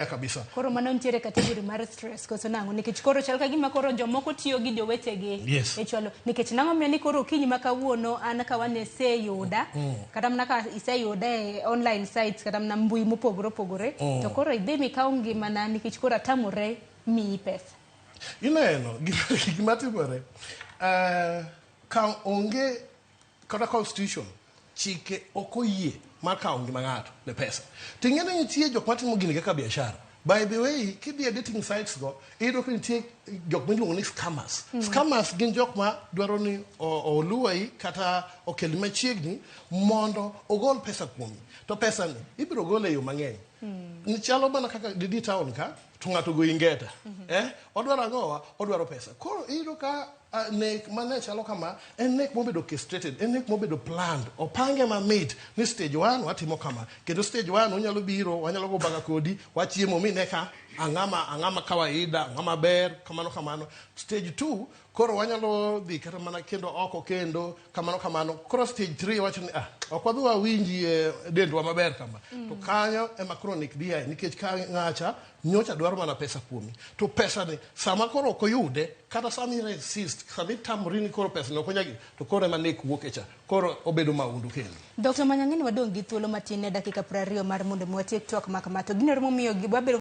Kabisa. Koro mano nitiere category mar stress koso nang'o? Nikech koro chal ka gima koro jomoko tiyo gi jowetegi e chwalo. Nikech nang'o miyo ni koro okinyi ma kawuono an ka wan iseyuda, kata mana ka iseyuda e online sites kata mana mbui mopogore opogore, to koro idhi mikaw ngimana nikech koro atamore miyi pesa. Ineno gima timore, ka onge kata constitution, chike ok oyie mar kawo ngima ng'ato ne pesa. To ing'e ni nitie jok matimo gini kaka biashara. By the way, kidhi e dating sites go, iyudo ka nitie jok miluongo ni scammers. Scammers gin jok ma dwaro ni oluwai kata okel machiegni mondo ogol pesa kuomi. To pesa ni ibiro gole e yo mang'eny. Chalo mana kaka didi town ka, to ng'ato goyi ngeta. Eh? Odwaro ang'owa? Odwaro pesa. Koro iyudo ka nek mane chalo kama en nek mobedo orchestrated, en nek mobedo planned, opange mamit ni stage 1 watimo kama, kendo stage 1 unyalo biro, wanyalo go mbaka kodi, wachiemo mine ka ang'ama ang'ama kawaida, ang'ama ber, kamano kamano. Stage 2 koro wanyalo dhi kata mana kendo oko kendo kamano kamano. Koro stage 3 wacho ni ok wadhi wawinji dendwa maber kama. To kanyo ema koro nek dhi ae, nikech ka ng'acha nyocha dwaro mana pesa kuomi, to pesa ni sama koro ok oyude, kata sama i resist, sama itamori ni koro pesa ni ok onyagi, to koro ema nek wuok e cha, koro obedo maundu kendo. Dr. Manyang'eni, wadong' gi thuolo matin ne dakika 20 mar mondo mi watiek twak ma kama, to gino momiyo wabedo